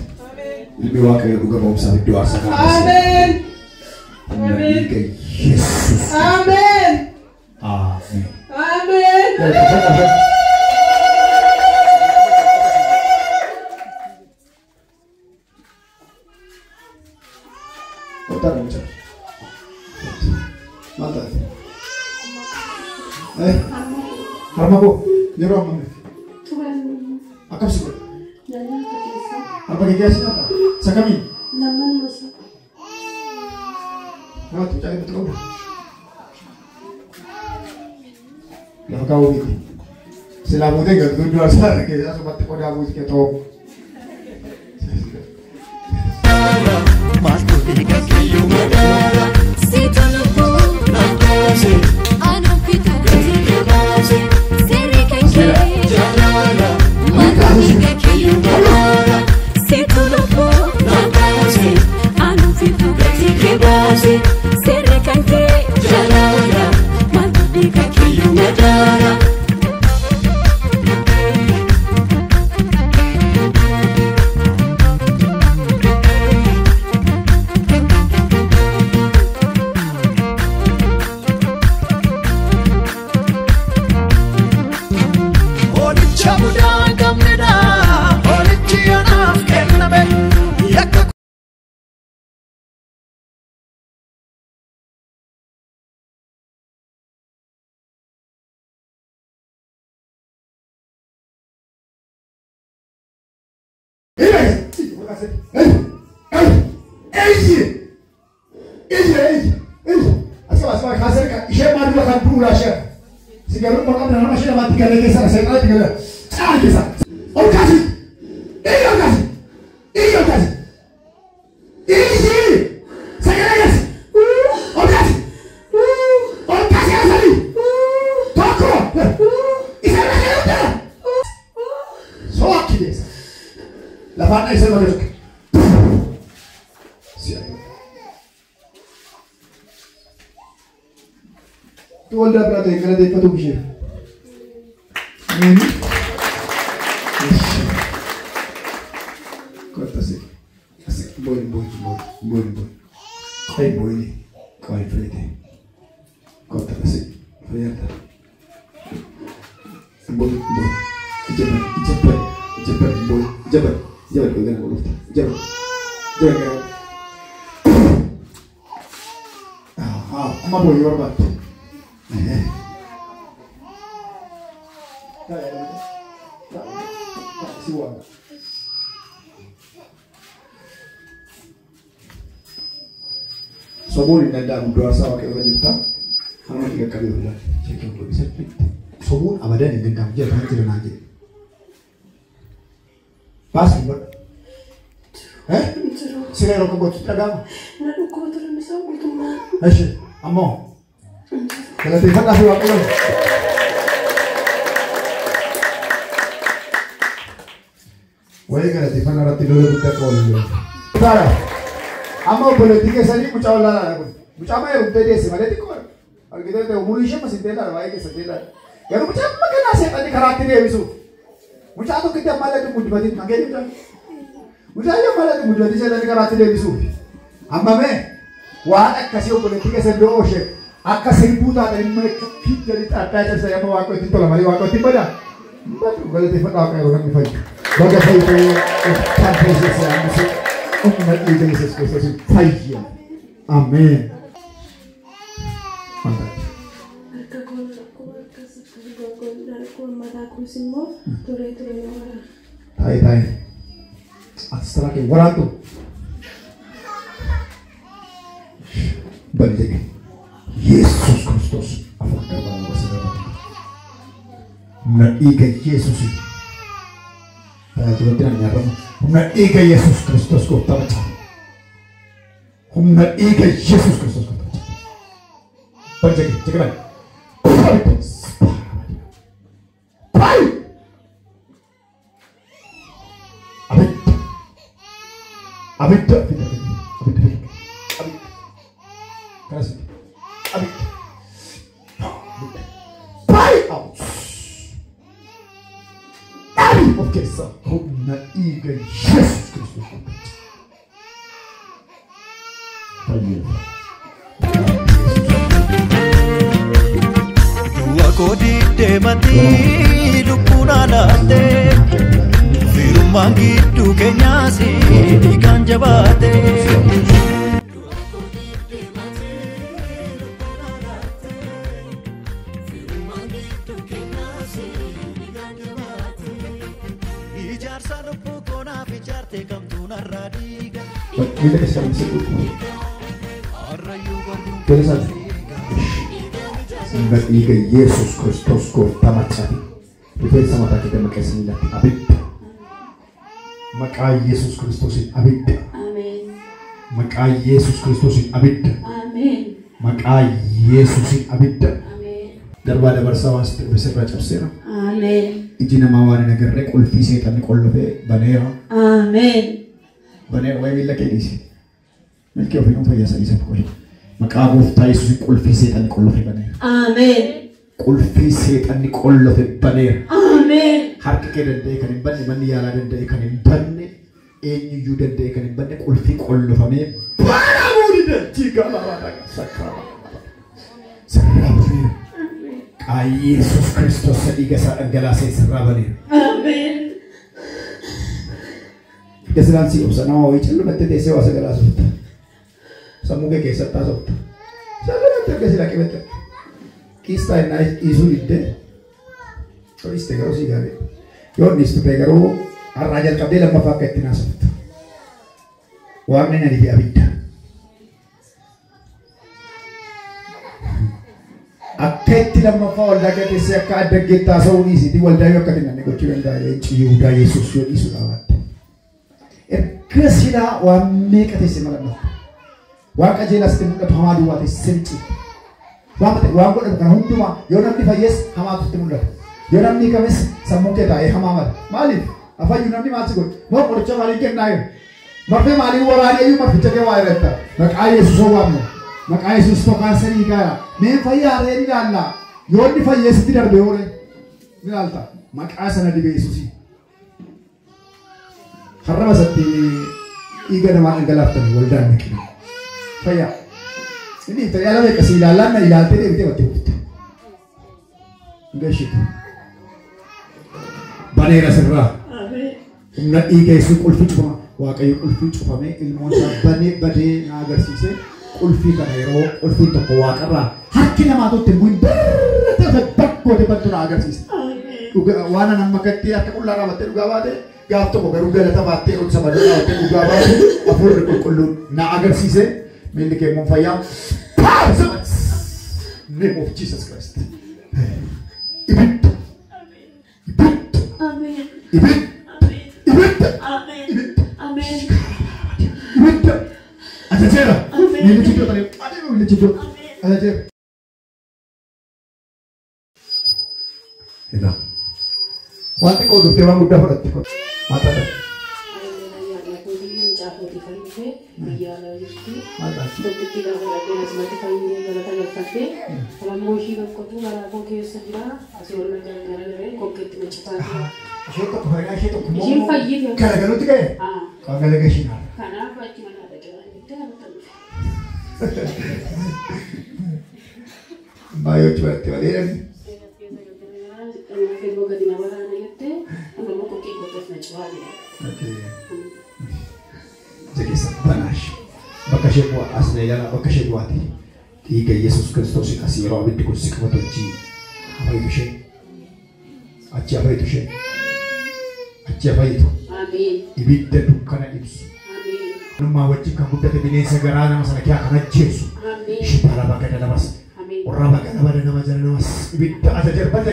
Ilmi Waaqayyo dhuga ba'umsaaf iddoo aarsaa kana keessa. Ameen. Humna dhiiga Yesuus. Ameen. Ameen. Ameen. Galateeffadhaa. Kottaa namicha. Maal taate? Eh? Harma koo yeroo ammamne akkam si godhe? Harma kee keessa nyaata? Isa kamiin? Namatti mucaa keessatti qabu. Lafa kaa'uu miti. Silaa buutee galtuu iddoo aarsaa irra keessaa asumatti qodaa buuti kee ta'u. Maaltu dhiiga kiyyuu madaala, Situ lubbuu naan baase, an ofiko kee baase, seerri kan kee jaalala, maaltu dhiiga kiyyuu madaala, situ lubbuu naan baase, an ofiko kee baase, seerri kan kee jaalala, maaltu dhiiga kiyyuu madaala. Holicha mudaa hin qabnedha, holichi anaaf kenname, yakka Ishee maal dura kan du'uudha ishee. Si garuu maqaan nama ishee namaatti galee keessa seexanatti galee caala keessa. Ol kaasi! Iyya ol kaasi! Iyya ol kaasi! Iyyi! Lafaan dhaayisee maqaa tokko. Tu waldaa biraa ta'e galateeffatu ishee. Ameen. Kottu asii. Asii booyi booyi booyi booyi booyi. Qoyi booyi qoyi fireete. Kottu asii fayyada. Booyi booyi. Ijabal ijabal ijabal booyi ijabal ijabal booyi gana golofta ijabal ijabal gana. Amma booyi barbaadde. Sobuun hin danda'amu du'aarsaa waaqa irra jirta. Harma kee qaqqabee bilaan sheekin godhi sirriitti. Sobuun abadan hin danda'amu jira kan jira naan jedhe. Baas hin godhu. Siree yeroo qoqqootu dhaga'ama. Na dhukkuba ture misaa guutummaa. Eshi ammoo galateeffadhaa fi waaqayyoon. Wayii galateeffannaa irratti lola guddaa qaba waliin. Taara amma obboleettii keessanii mucaa wallaalaadha kun. Mucaa baay'ee rumtee deesse malee xiqqoodha. Argitee ta'e umurii ishee mas hin teellaadha baay'ee keessa teellaadha. Garuu mucaa amma kanaa seexanni karaatti deebisuuf. Mucaa tokkitti ammallee dhugu guddifatiin kan keenya mucaa. Mucaa ammallee dhugu guddifatiin seexanni karaatti deebisuuf. Amma mee waan akkasii obboleettii keessa iddoo ooshe akka sirbuu taatan immoo fiddanii xaaddaa cabsanii amma waaqoo ittiin tola malee waaqoo ittiin badaa. Badu galateeffadhaa waaqa yeroo namni fayyu. Baga fayyitee kan fayyise yaammise humna dhiiga Yesuus Kiristoosiin fayya. Ameen. Harka koo dhukkuba akkas dhukkuba mataa kunis immoo turee turee na waraana. Taa'ee taa'ee. Atis taraa kee waraantu. Bali jedhe. Yesuus Kiristoos afur darbaa nama sirraa. Humna dhiiga Yesuusiin. Tajaajilatti namni arraba. Humna dhiiga Yesuus Kiristoos gooftaa macaa. Humna dhiiga Yesuus Kiristoos gooftaa macaa. Bali jedhe jedhe bali. Bali. Abidda. Abidda fida fida. Abidda fida. Abidda. Kanas fida. Abidda. Abidda. Bali out. Ari of keessa humna dhiiga Yesuus Kiristoos gooftaa. Fayyeera. Du'a koo diddee lubbuun alaattee firummaan gidduu keenyaas dhiigaan jabaate. Ijaarsa lubbuu koonaaf ijaarte kamtuun har'a dhiiga. Miila keessa kan siqu. Harrayyuu garuu Tola isaati. Humna dhiiga Yesuus Kiristoos gooftaa macaati. Rifeensa mataa kee dammaqeessa miilatti abidda. Maqaa Yesuus Kiristoosiin abidda. Ameen. Maqaa Yesuus Kiristoosiin abidda. Ameen. Maqaa Yesuusiin abidda. Ameen. Darbaa dabarsaa waan sitti dhufe sirraa cabseera. Ameen. Iji namaa waan hin agarre qulfii seexanni qollofee baneera. Ameen. Baneera waa'ee miila kee dhiisi. Milkii ofii dhuunfaa fayyaa sadii qolle. Maqaa gooftaa Yesuusiin qulfii seexanni qollofe baneera. Ameen. Qulfii seexanni qollofe baneera. Ameen. Harki kee danda'e kan hin banne, manni yaalaa danda'e kan hin banne, eenyuyyuu danda'e kan hin banne qulfii qollofamee banamuu ni danda'a. Galaa sakkaara. Sirraa baneera. Maqaa Yesuus Kiristoos dhiiga isaa dhangalaasee sirraa baneera. Ameen. Gasilaan si obsa nama wayii callumatti teessee waa sagalaa softa. Sammuu kee keessatti haasofta. Callumatti akka silaa qibette. Kiistaa innaa dhiisuu diddee. Dhiiste garuu sii gaarii. Yoo dhiistu ta'e garuu har'aa jalqabdee lammaffaa akka ittiin haasofta. Waaqni na dibe abidda. Akka itti lammaffaa waldaa kee keessee akka adda geettaa haasa'uu dhiisitii waldaa yoo akka tinanne gochuu danda'a. Leenci Yihudaa Yesuus yoo dhiisuu dhaabatte. Erga silaa waan meeqa teessee malannoofte. Waan qajeelaa sitti mul'atu hamaa duwwaa teessee micciirte. Waan ta'e waan godhamu kana hundumaa yoo namni fayyees hamaatu sitti mul'ata. Yoo namni hiikames sammuun kee taa'ee hamaa mala. Maaliif? Afayyu namni maal si godhe? Moo qoricha maaliin kennaa jiru? Marfee maaliin waraanee iyyuu marficha kee waa irratti. Maqaa Yesuus waamna. Maqaa Yesuus tokkaansarii gaara. Mee fayyaa ree ni ilaalla. Yoo inni fayyeessitti darbe yoo ree ni ilaalta. Maqaa sana dibee Yesuusii. Harraba isatti dhiiga namaa dhangalaaftanii waldaan naqina. Fayyaa. Inni tajaajila meeqa si ilaallaan na ilaaltee deebitee battee bufte. Gashitu. Baneera sirraa. Humna dhiiga Yesuus qulfii cufama. Waaqayyo qulfii cufamee ilmoon isaa banee badee na agarsiise qulfii kana yeroo qulfiin tokko waaqarraa harki namaa tokko immoo birra bakkoota bantu na agarsiise. Waan an amma akkatti harka qullaa dhaabattee dhugaa baate gaaf tokko garuu galata baattee ol sabaduu dhaabattee dhugaa baate hafuurri qulqulluun na agarsiise miilli kee immoo fayyaa. Name of Jesus Christ. Ibidda. Ibidda. Ibidda. Ibidda. Ibidda. Ibidda. Ajajeera. Miilli jidduu ta'e. Miilli jidduu. Ajajeera. Egaa. Waan xiqqoo dhuftee waan guddaa fudhatte kun. Maal taate? Maal taate? Ishee tokko fayyaa ishee tokko immoo garagaluutti ga'e. Kan galaga ishee naaf. Kanaaf achi mana dhaqee waan jettee kan dhufe. Baay'ee hojii bareedani. Jakeessa banaash bakka ishee bu'aa as ilaalaa bakka ishee bu'aati. Dhiiga Yesuus Kiristoos as yeroo abiddi kun si qabatu achi hafayitu ishee achi hafayitu ishee achi hafayitu. Ibidda dukkana ibsu. Namummaa wajjin kan guddate bineensa garaa nama sana kee kan ajjeesu. Shibara bakka dalamas. Warra bakka nama nama jala namas. Ibidda ajaja badde.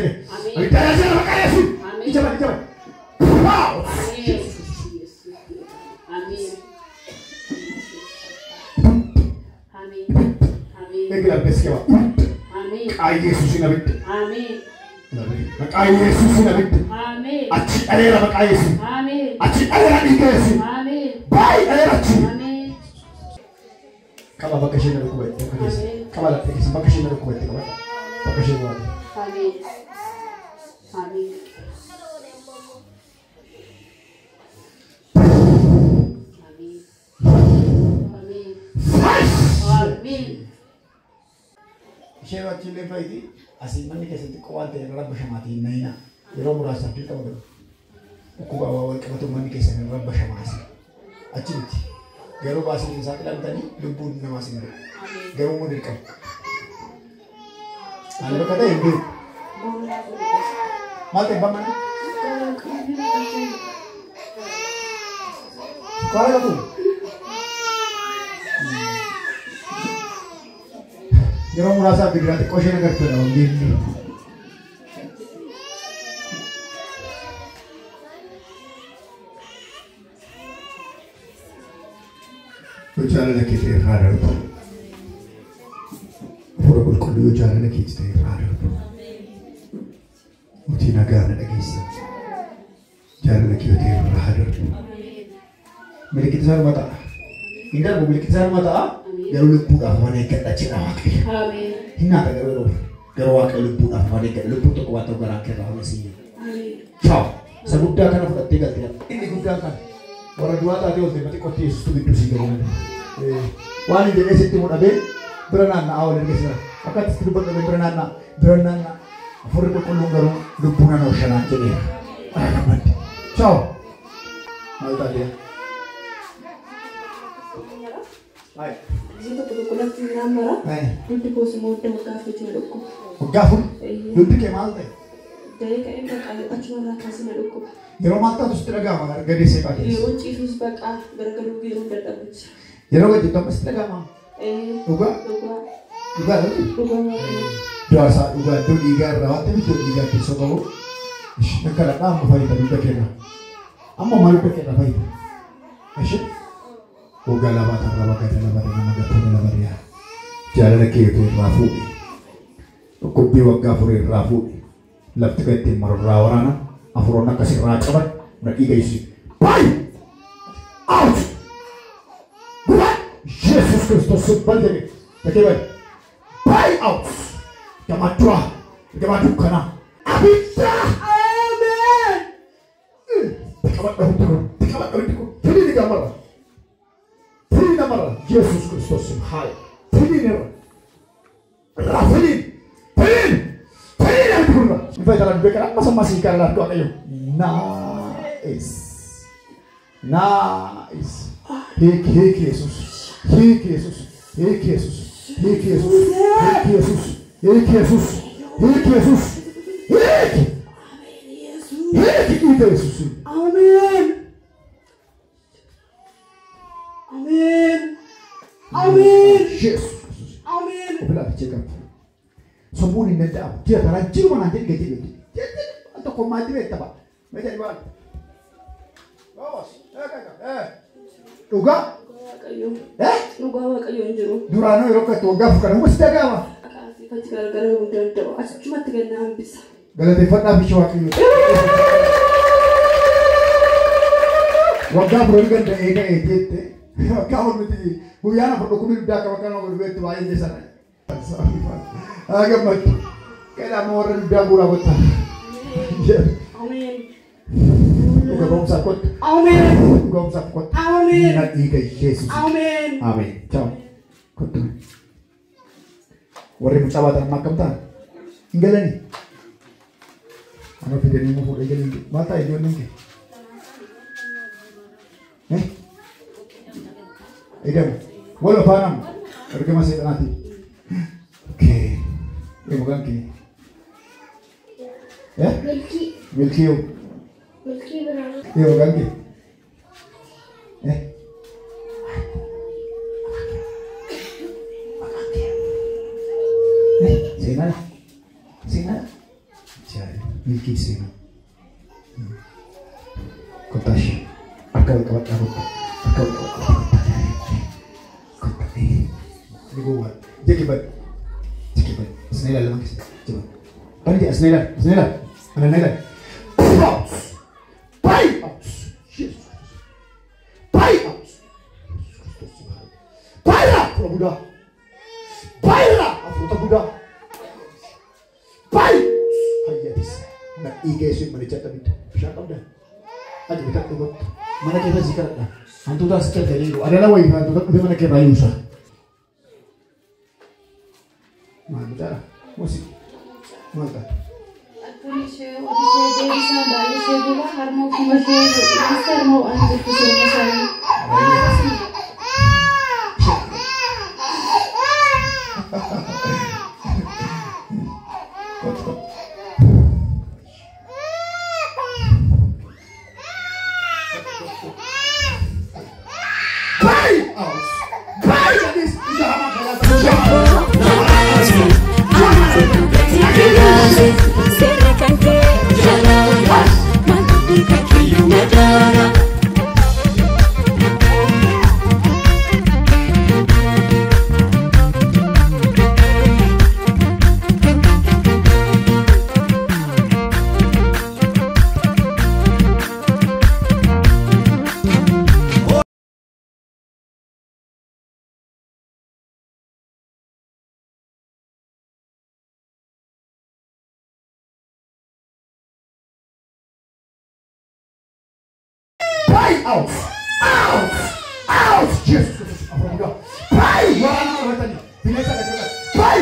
Ibidda ajaja bakka Yesuus. Ija bade ija bade. Wow! Eegala beeksisa. Maqaa Yesuusin abidda. Maqaa Yesuusin abidda. Achi dhaleera maqaa Yesuus. Achi dhaleera dhiiga Yesuus. Baay'ee dhaleera achi. Qaba bakka ishee na dhukkubatti bakka keessa. Qaba laphee keessa bakka ishee na dhukkubatti qaba. Bakka ishee bu'aate. Ishee achiillee fayyiti asii manni keessatti qowwaan ta'e irra rabba shamaatiin nayina yeroo muraasaaf dirqama galu dhukkuba waa wal qabatu manni keessan irra rabba shamaasi achi miti garuu baasii isaa qilamtanii lubbuun namaas hin galu garuu immoo dirqama. Ani bakka ta'e hin beeku. Maal ta'e mana? Sukkaara qabu? Yeroo muraasaaf biqilaan xiqqoo isheen agartuudha wangeelli. Yoo jaalala kee ta'e irraa darbu. Hafuura qulqulluu yoo jaalala kee ta'e irraa darbu. Mootii nagaa na dhageessa. Jaalala kee ta'e irraa darbu. Milikitti isaa dhuma ta'a. Hin darbu milikitti isaa dhuma ta'a. Garuu lubbuudhaaf waan eeggadha jedha Waaqayyo. Hin naata garuu garuu Waaqayyo lubbuudhaaf waan eeggadha. Lubbuun tokko waan ta'u garaa kee irraa hojii siin. Ciao. Isa guddaa kana fudhattee galtee inni guddaan kana warra du'aa taatee oolte mati qotti Yesuustu gidduu sii galee waan hin jedhee sitti mudhabee bira naanna'aa wal erga sira akka itti dubbadhu bira naanna'a bira naanna'a hafuurri qulqulluun garuu lubbuu nan ooshanaan jedheera. Gammadde. Ciao. Maal taatee? Ishee tokko tokko lafti naannara. Duddi koos immoo waggaa afuritti na dhukkuba. Waggaa afur? Duddi kee maal ta'e? Daqiiqa inni baqa achumarraa kaasee na dhukkuba. Yeroo maal taatu sitti dhaga'ama gadi seeqaa keessa? Yeroo ciisus baqa garagaluu yeroo dadhabutti. Yeroo gadi ammas sitti dhaga'ama? Dhugaa? Dhugaa. Dhugaa dha? Dhugaa. Du'a isaa dhugaa iddoo dhiigaa irraa waan ta'eef iddoo dhiigaa keessa qabu. Akka dhaqaa amma fayyada dugda keerraa. Amma maal dugda keerraa fayyada? Ishee? Waggaa lama tarra bakka lama nama gatoota lama dhiyaa. Jaalala kee irraa fuudhe. Dhukkubbii waggaa afur irraa fuudhe. Lafti kan ittiin marurraa waraana afuroon akkas irraa qaban Dhiiga Yesuus. Bayi! Out! Guba! Yesuus Kiristoos bal jedhe. Takkee bayi. Bayi out! Gamaa dura. Gamaa dukkanaa. Abidda! Ameen. Qabadha hundi kun. Qabadha hundi kun. Firiin gamarra. Firiin namarra. Yesuus Kiristoos haaya. Firiin irra. Rafiliin. Firiin. Firiin hundi kun irra. Infaa italaan beekan amma sammaa sii kan laatu Waaqayyo. Nice. Nice. Hiiki hiiki Yesuus. Hiiki Yesuus. Hiiki Yesuus. Hiiki Yesuus. Hiiki Yesuus. Hiiki Yesuus. Hiiki Yesuus. Hiiki. Ameen Yesuus. Hiiki dhiiga Yesuus. Ameen. Ameen. Ameen. Yesuus. Ameen. Of ilaalchee qabdi. Sammuun hin danda'amu. Jira karaa jiruma naan jedhi gadi gadi. Al tokko maatti beektama. Mee jedhi baala. Vamos. Dhugaa. Waaqayyo. Eh? Dhugaa Waaqayyo hin jiru. Duraanuu yeroo akkatti waggaa fukara hundi dagaama. Akaasii fachi gargaruu hin danda'u. Achumatti gannaa hambisa. Galateeffadhaa bishii Waaqayyo. Waggaa afur erga danda'ee ka'ee jette. Waggaa afur miti guyyaan afur dhukkubni dugdaa qaba kan nama godhu baay'ee jeesana. Haa gammaddu. Kedhaa warra dugdaa guuraa kottaa. Ameen. Dhuga ba'umsaaf kottu. Ameen. Dhuga ba'umsaaf kottu. Ameen. Na dhiiga Yesuus. Ameen. Ameen. Ciao. Kottu. Warri mucaa baatan amma akkam ta'an? Hin galanii? Amma fidanii immoo fuudhee galanii. Maal ta'a ijoolleen kee? Eh? Eegamu. Wal faana ergama seexanaati. Okay. Ee maqaan kee? Eh? Milkii. Milkii yoo? Milkii Biraanuu. Ee maqaan kee? Eh? Maqaan kee? Eh? Seenaa? Seenaa? Jaayi. Milkii seenaa. Kottaa ishee. Harka wal qabadhaa kottaa. Harka wal qabadhaa kottaa. Kottaa. Ni gowwaa. Jeki bad. Jeki bad. Asna ilaali lama keessa. Jeba. Bani asna ilaali. Asna ilaali. Ana na ilaali. Out! Bay out! Jesus. Bay out! Bayra! Afura guddaa. Bayra! Afuroota guddaa. Bay! Hayyatis. Na dhiiga Yesuus manicha qabidda. Bishaan qabdaa? Ati bitadhu kottu. Mana keessa si kadhadha. Hantuuta as calqabee adala wayii hantuuta dhufee mana kee irraa yuusa. Maal mucaadha? Musi. Maal ta'a? Akkan ishee ishee deebisaan baay'ee ishee guba harma ofuma ishee godhiste harma ho'aan jirtu sirna isaanii. Kottu kottu. Bay! Out! Bay! This is a Seerri kan kee jaalala maal dubbii kan kiyyuu madaala. Bay out! Out! Out! Jesus Christ. Afura guddaa. Bay! Waraana qabatanii. Bineensa dhaqee Bay!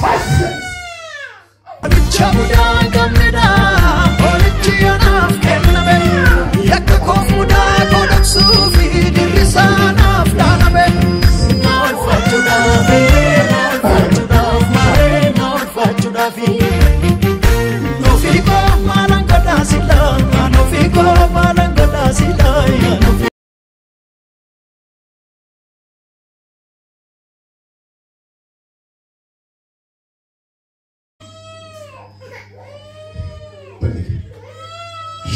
Fashion's! Qoricha mudaa hin qabnedha. Qorichi anaaf kenname. Yakka koo mudaa koo dhoksuuf dirrisaa naaf dhaaname. Na oolfachuudhaaf, na oolfachuudhaaf, maaree na oolfachuudhaaf. Nuufi koo maalan godhaa silaa, nuufi koo maalan godhaa silaa, nuufi.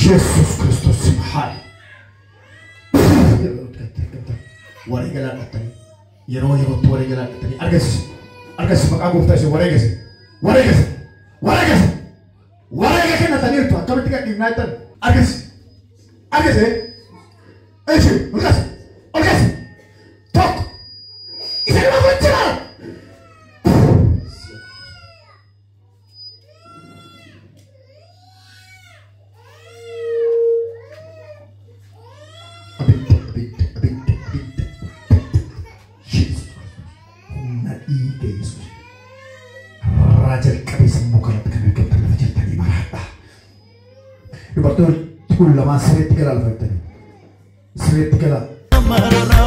Yesuus Kiristoos haali. Wareega laadhattanii yeroo yerootti wareega laadhattanii argisiisi. Argisiisi maqaa gooftaa ishee wareegasi. Wareegasi. Wareegasi. Wareega kennataniirtu akkamitti gadhiifnaa jettan argisiisi. Argise? Eshi, olkaasi, olkaasi. Tokko. Isa nama gochira. Abidda, abidda, abidda, abidda. Jesus. Humna dhiiga Yesuus. Har'aa jalqabee sammuu kanatti kan argamtan lafa jirtanii maraadha. Dubartoonni kun lamaan sirriitti galaa lafa jirtanii. Sirriitti galaa.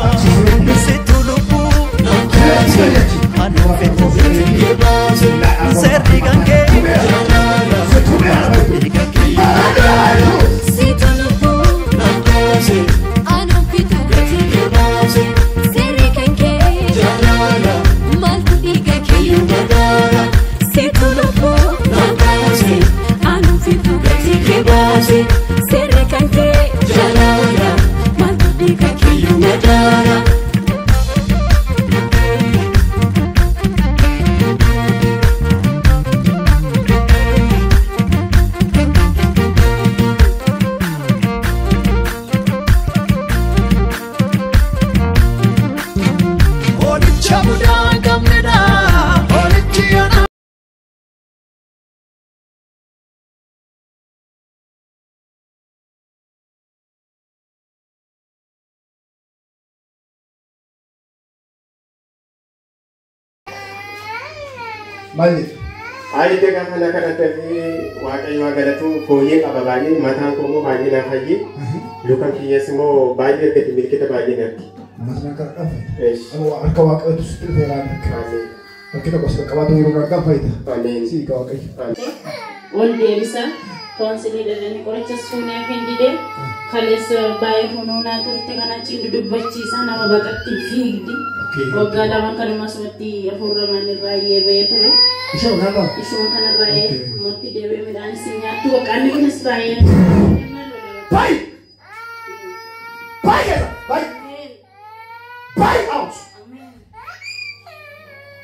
Achi sirriitti galaa. Situ lubbuu Sirriitti galaa achi. Anuufitu seerri kan kee Situ lubbuu anuufitu seerri kan kee maaltu dhiiga kiyyuu madaala. Situ lubbuu anuufitu seerri kan kee maaltu dhiiga kiyyuu madaala. Holicha mudaa hin qabnedha holichi ana. Maal jedhu? Ayi gaafa na kadhattee Waaqayyo haa galatu fooyyee qaba baay'ee mataan koo immoo baay'ee na fayyi lukaan kiyyees immoo baay'ee argate milkita baay'ee natti. Masnaan kana dhanfaita. Eesh. Harka Waaqayyootu sitti dhufeera harka. Ameen. Harki tokko si qaqqabaatu yeroo kan dhanfaita. Ameen. Siika Waaqayyo. Ol deebisa toonsilii dhaqanii qoricha suunee hin dide kaleessa baay'ee hunuunaa turte kana achi dudubbachiisa nama baqatti fiigdi. Waggaa lama kanuma asumatti hafuurraman irraa ba'ee ture. Ishee kanarraa? Ishuma kanarraa mootti deebi'ee midhaan isin nyaattu waqaanni kunis baay'ee. Bye! Bye keessa! Bye! Bye out!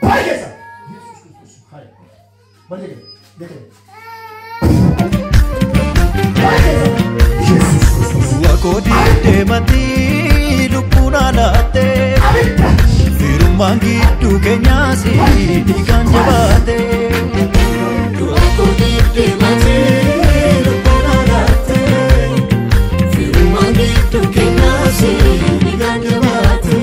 Bye keessa! Yesuus Kiristoos hai. Maal jedhe? Jedhe. Bye keessa! Yesuus Kiristoos. Wakoodii deematii lubbuun alaattee Abidda! firummaan gidduu keenyaas dhiigaan jabaate. Wakoodii deematii lubbuun alaattee firummaan gidduu keenyaas dhiigaan jabaate.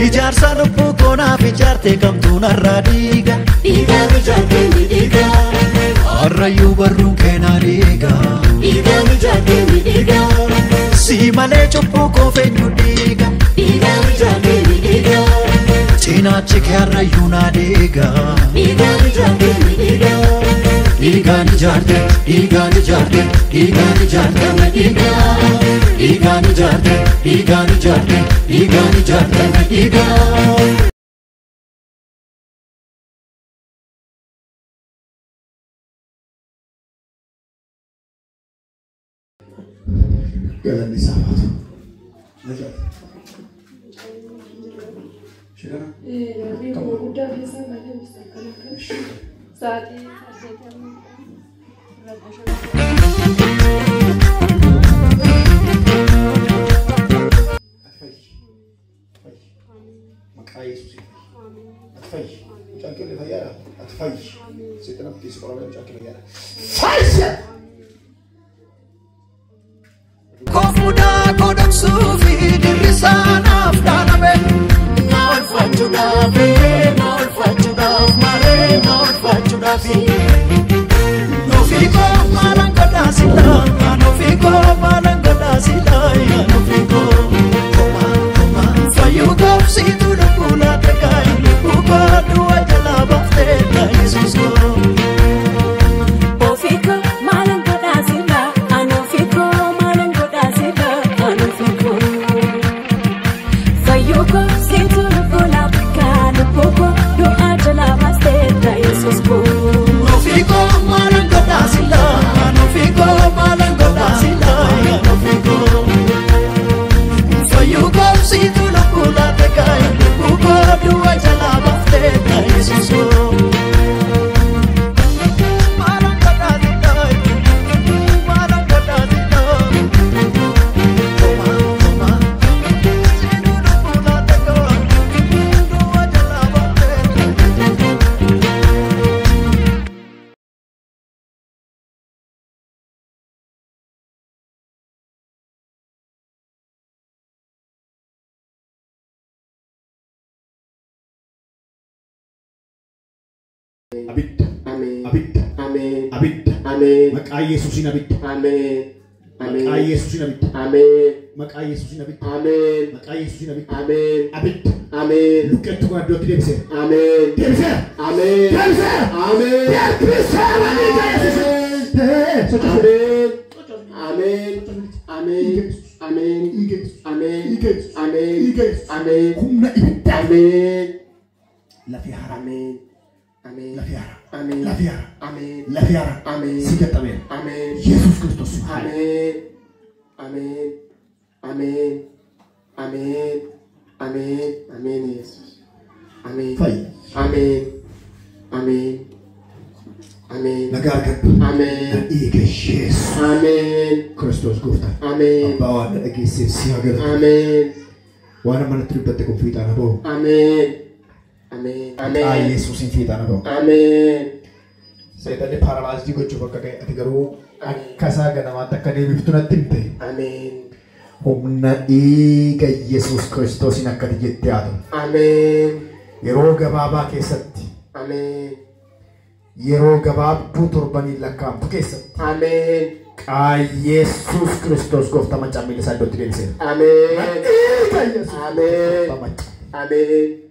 Ijaarsa lubbuu koonaaf ijaarte kamtuun har'aa dhiiga. Dhiigaan ijaarte miidhiga. Har'ayyuu barruun keenaa dhiiga. Dhiigaan ijaarte miidhiga. Si malee cubbuu koof eenyu dhiiga. Dhiigaan ijaarte miidhiga. Cinaachi kee har'ayyuu naa dhiiga. Dhiigaan ijaarte miidhiga. Dhiigaan ijaarte, dhiigaan ijaarte, dhiigaan ijaarte na dhiiga. Dhiigaan ijaarte, dhiigaan ijaarte, dhiigaan ijaarte na dhiiga. Galanni isaaf haa ta'u. Maal jedhate? Ishee kana? Namni gurguddaa keessaa baay'ee akkana kan sa'aatii 8 Ati fayyi. Fayyi. Maqaa Yesuusiin fayyi. Ati fayyi. Mucaan kee fayyaadha. Ati fayyi. Seexana keessa qoramee mucaan kee fayyaadha. Fayyi! Kofudaa kodhoksuufi dirrisaanaaf dhaaname. Na oolfachuudhaaf, na oolfachuudhaaf malee na oolfachuudhaaf. Nuufi koo maalaan godhaa silaa, nuufi koo maalaan godhaa silaa, nuufi koo. Fayyuu koobsitu lubbuu laata kaayi, lubbuu koo du'a jalaa baaftee Yesuus koo. Ofiiko maalan godhaa sila, ani ofiiko maalan godhaa sila, ani ofiiko. Fayyuuko siitu lubbuu laata lubbuuko du'a jalaa baastee Yesuus koo. Nuufi koo maalaan godhaa silaa, nuufi koo maalaan Abidda. Ameen. Abidda. Ameen. Abidda. Ameen. Maqaa Yesuusiin abidda. Ameen. Maqaa Ameen. Yesuusiin abidda. Ameen. Maqaa Yesuusiin abidda. Ameen. Maqaa Yesuusiin abidda. Ameen. Abidda. Ameen. Luqqeettuu kana iddootti deebiseera. Ameen. Deebiseera. Ameen. Deebiseera. Ameen. Deebiseera. Sochoos. Ameen. Ameen. Ameen. Ameen. Ameen. Ameen. Ameen. Humna ibiddaa. Ameen. Lafee haaraa. Ameen. Ameen. Lafee haaraa. Ameen. Lafee haaraa. Ameen. Lafee haaraa. Ameen. Si qaxxabeera. Ameen. Yesuus Kiristoos. Ameen. Ameen. Ameen. Ameen. Ameen. Ameen Yesuus. Ameen. Fayyi. Ameen. Ameen. Ameen. Nagaa argadhu. Ameen. Dhiiga Yesuus Ameen. Kiristoos gooftaan. Ameen. Abbaa waan na dhageesseef si haa galatu. Ameen. Waan amma natti dubbatte kun fiixaan haa ba'u. Ameen. Ameen. Maqaa Ameen. Yesuusiin fiixaan haa ba'u. Ameen. Seexanni paaralaayizii gochuuf akka ga'e ati garuu akka isaa ganamaatti akka deebiftu natti himte. Ameen. Humna dhiiga Yesuus Kiristoosiin akka ati jettee haa ta'u. Ameen. Yeroo gabaabaa keessatti Ameen. yeroo gabaabduu torbaniin lakkaa'amtu keessatti Ameen. qaa Yesuus Kiristoos gooftaa maccaa miila isaa iddootti deebiseera. Ameen. Dhiiga Yesuus Ameen. gooftaa maccaa. Ameen.